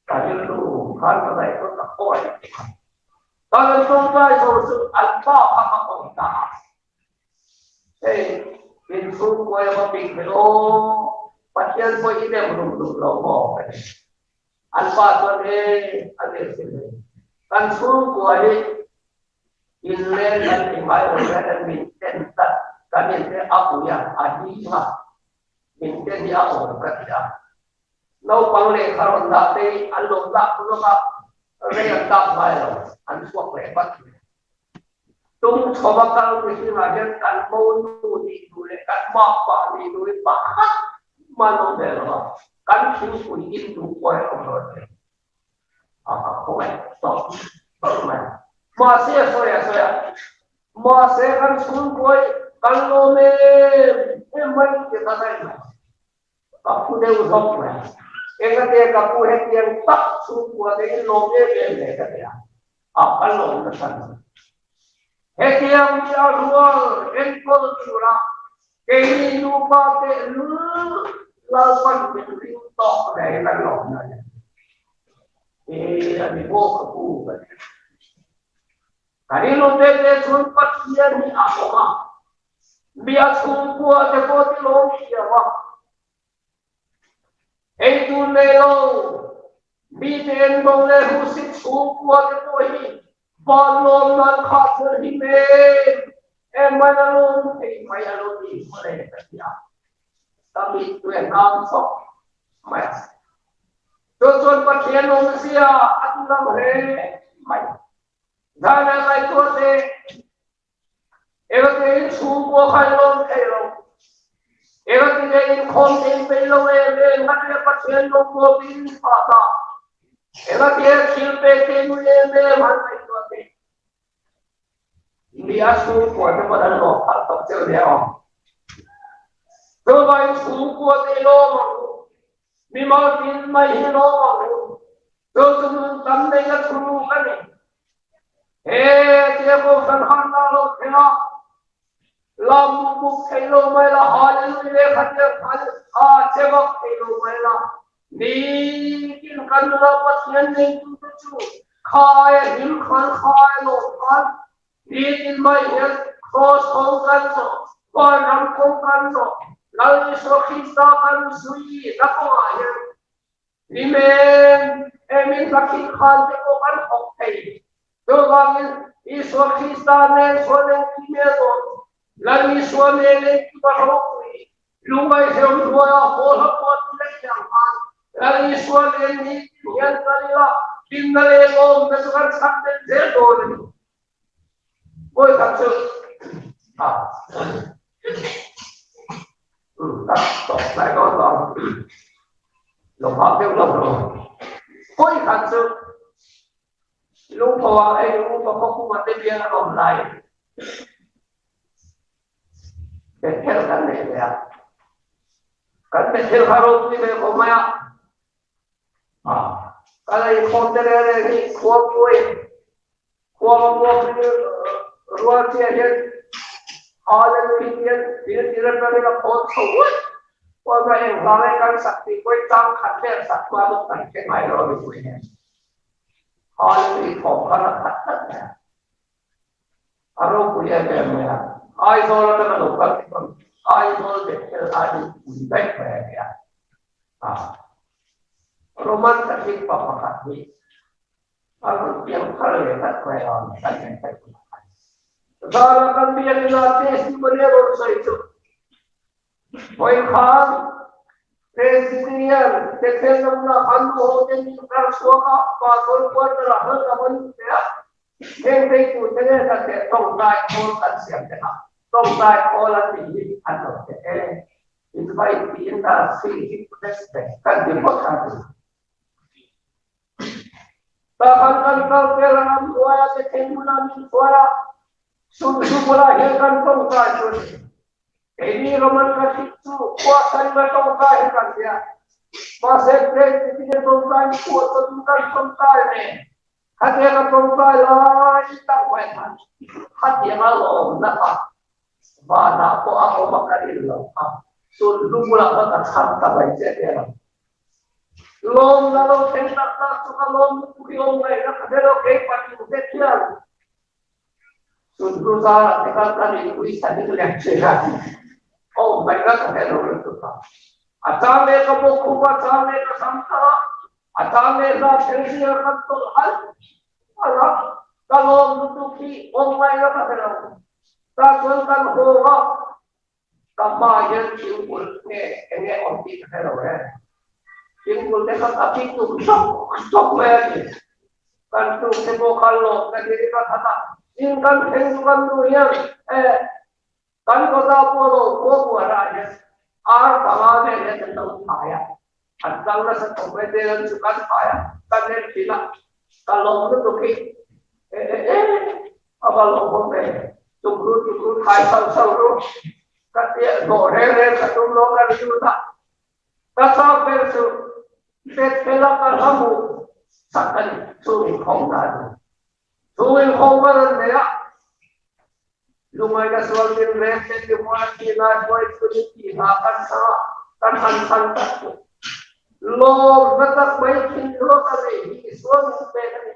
Ka rilru khan ka ngaihtuah tak pawh a ni. Kan an tawngtai zo chu an pa kha ka kawm ta a. Hei in chhungkua emaw ping ve aw Pathian pawh i nem rum duh lo maw ka ti. An pa chuan he a nih a sil hei. Kan chhungkua hi inleng kan ti ngai lo hian an min ten tlat kan in te a ui a, a hing a, min ten hi a awm ka ti a. Naupang lehkha rawn dah te hi an lo dak lawk a, rei an dak ngai lo, an chhuak leh vat hle. Tum chhova kal mihringah hian kan monu nih duh leh kan makpa nih duh hi pakhat mah an awm ve lo a, kan thingpui in duh pawh hi a awm lo a ni. A ka khawngaih tawp tawp mai. Mahse a sawi a sawi a, mahse kan chhungkawi kan lawm em em mai tih kha daih mai. Ka phu deuh zawk mai. Engate ka pu hetiang tak chhungkua te in lawm em em le ka ti a, a ka lawm nasa mai. Hetiang mi a rual enkawl tura keini nupa teh lul Lalpan min ring tawk nei kan lawm na ni. E a ni maw ka pu ka ti. Ka rilru te te chuan Pathian hi a awm a, Mi a chhungkua te pawh ti lawm thiam a, ei tur nei lo, mi te engdawng leh hmuhsit chhungkua te pawh hi van lawm nan khah chuan him em em mai a lawm thei mai a lo ni mawle ka ti a, ka mittui a hnam chawp mai a. Chu chuan Pathian awmzia a ti lang hle mai. Zan ah ngaihtuah teh. Eva te chhungkua kha in lawm thei lo. Engati nge inkhawm te in peih lo em em? Ngati nge Pathian rawngbawl te in phah ta? Engati nge thil pek te in ui em em han ngaihtuah teh? Mi a chhungkua te pawn an lawm phah tawh cheu nia aw. Chuvangin chhungkua te i lawm ang u. Mi maltin mai hi lawm ang u. Chu chu nun tam neihna thuruk a ni. He tia kohhran harna lo thleng a, lam buk buk thei lo mai la, Hallelujah leh khatia khan a che vak thei lo mai la, nitin kan nuna Pathian neitute chu khai a hlim khan, khai a lawm khan, nitin mai hian Kraws kawng kan zawh, Vanram kawng kan zawh, Lal Isua Krista kan zui na kawngah hian Nimen emin hlakhin khan te pawh kan thawk thei. Chuvangin Isua Krista nen chuan engkim e dawn? Lal Isua nen engkim a ropui. Lungngaihhleuh hnuaia haw hla pawh ti daih ang khan Lal Isua nen nitin hian kal ila hlimna leh lawmna chu kan chhak belh zel dawn a ni. Vawi khat chu a tak tawp tlai dawn dawn lo nghak deuh lo lo. Vawi khat chu lungtho ah hei upa khawkhuma te bial a awm lai Bethel kan nei ve a. Kan Bethel kha ropui ve khawp mai a. Ka lei khawm te reng reng hi khuangpui khuang a puak hi rual chiah hian Hallelujah hian thil ti reng reng in a khawn chho uaih uaih mai eng hla nge kan sak tih pawhin tang khat vel sak hma bawk kan hre ngai lo a mipui nen Hallelujah thawm khan a khat tlat mai a. A ropui em em mai a, Aizawl atanga lo kal te chuan Aizawl Bethel aiin pui daih mai a nia. A Roman Catholic pa pakhat hi a rawn piang thar leh tlat mai a, kan en theih hun a ni. Zana kan biakina testimony a rawn sawi chu Vawikhan Presbyterian Bethel lamna khan nu ho te min kar chhuak a, Pastor quarter ah hal ka van pe a, heng veitu te nge kan teh tawngtai khawl kan siam te kha tawngtai khawl an tih hi an lo teh e, invite tiin ta si hi respect kan ti phawt an ti. Tahan kan kal vel a ram hnuaia Bethel hmuna min hruai a, Sunhlu bulah hian kan tawngtai chu a ni. Keini Roman Catholic chu khua sarima tawngtai hi kan nia. Mahse Presbyterian tawngtai ni pawh chuan kan tawngtai ve. Khatianga tawngtai lai tak mai khan khatianga lawmna kha vanah pawh a awm a ka rin lo kha. Sunhlu bulah khan ka chhang ta mai che a nia. Lawmna lo thleng tak tak chu ka lawm lutuk hi awm ngaihna ka hre lo kei patling te khian Sunhlu zarah te khan kan inpui sa ding leh thin a, awm ngaihna ka hre lo lutuk a. A chang leh ka bawk khup a, chang leh ka sam thar a, a chang leh hla thleng zingah kan tawlh halh halh a, ka lawm lutuk hi awm ngaihna ka hre lo. Tah chuan kan haw a. Ka hma hian thingkul nge eng nge awm tih ka hre lo e. Thingkul te kha ka pik tum sawk sawk mai a ni. Kan tuk te pawh kha lawm ka ti ka khat a. In kan thleng chu kan nu hian e kan kawta pawh lo khua buar ah hian ar panga vel hian kan lo thai a. An kal nasa tawh mai te an chu kan thai a, kan en thin a. Ka lawm lutuk hi e e e A va lawmawm e, tum ru tum ru thai sauh sauh ru, ka tia hlawh reng reng ka tum lo ka ri lut a, ka chak ber chu Bethel a ka hla hmuh sak a ni, chu inkhawmna a ni. Chu inkhawm ka rawn nei a, lungaina sual tin reng te timual a thihna hruai chu ni tih hla kan chhang a, kan han chhan tak chu lawmna tak mai thinlung a ka neih hi Isua min pek a ni.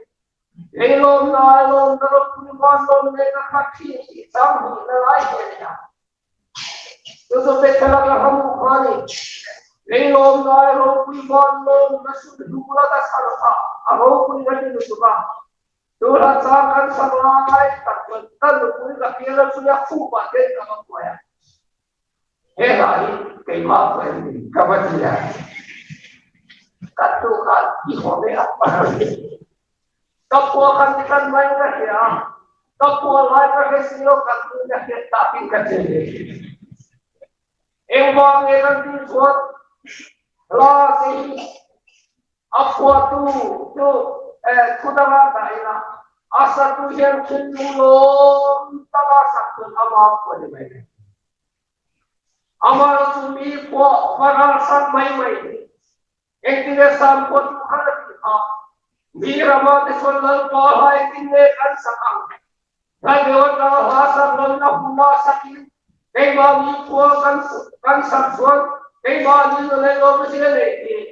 Lei lawmna ai lawmna ropui van lawm leh na khat thin tih chang hmuhna lai hi a ni a. Chu chu Bethel-a ka hla hmuh kha a ni. Lei lawmna ai ropui van lawmna sulhnu la ka chhar kha a ropui ka ti lutuk a. Chu hla chang kan sak lai tak chuan ka nupui ka pial a chhui a khupah te ka va kuai a. He hla hi keimah pawhin ka va ti a, ka tu kha i haw ve a, ka pua khan ti kan mai ka hria a. Ka phuah lai ka hre si lo, kan nu nih a hriat takin ka che ve thin. Engvang nge kan tih chuan hla te hi a phuahtu chu thu danga dah ila a satu hian thinlung lawm taka sak chuan ama phuah ni mai mai. Amah chu mi phuah va ralsak mai mai hi Engtin nge Sam pawh chu kha a tih kha? Mi rama te chuan Lalpa hla engtin nge kan sak ang? Hla deuh atanga hla sak lalna huna sakin keimah mi khua kan kan sak chuan keimah ni na leh lawm zia nei tih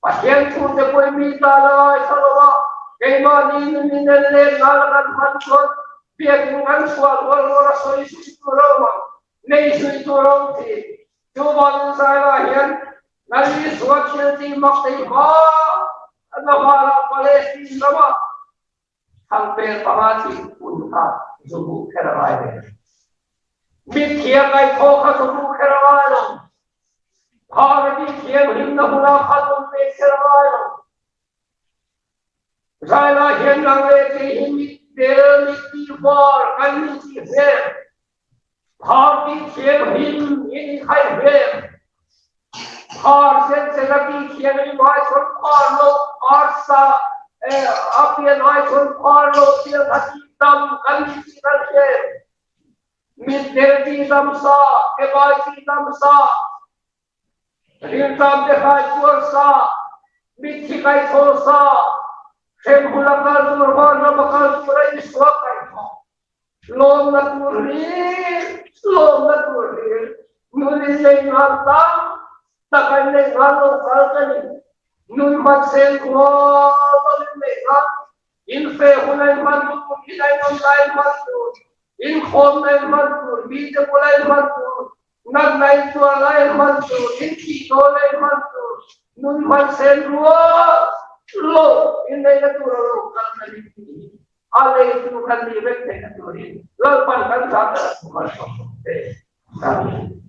Pathian thu te pawhin mi tan a ngaithla lo a, keimah ni nun in en let nal a kan hman chuan biakin kan chhuah rual rual a sawi zui tur a awm ang, nei zui tur a awm thin. Chuvangin Zaila hian Lal Isua thil tih mak thei hma na hmala Palestine rama thangpel panga tih hun kha zu hmuh kher a ngai ve. Mitthia kaithaw kha zu hmuh kher a ngai lo. Phara tih thianghlimna huna khan awm ve kher a ngai lo. Zaila hian nang leh kei hi mitdel, mittihvar kan ni tih hmel. Phar tih thianghlim in i khaih hmel. Phar sensen a tih thianghlim ai chuan phar lo phar sa a pian ai chuan phar lo pian kha tih tam kan ni tih kan hre. Mitdel tih tam sa, kebai tih tam sa, Rilṭam te khai puar sa, mitthi kai thaw sa, hremhmun a kal tur vanram a kal tur a Isua kai thaw. Lawmna tur hlir, lawmna tur hlir, nun in nei nghal tam tak a in nei nghal lo kal ka ni. Nun hmansel rual lo in nei nghal, in fe hun a in hman tur, in ainawn lai in hman tur, in khawmna in hman tur, mite bula in hman tur, Natna in tuar lai hman tur, in thih dawn lai hman tur, nun hman sen rual lo in neihna tur a lo kal na ni tih hi a leitu kan nih vek theihna turin Lalpan kan zah ber a thu malsawm rawh se. Amen.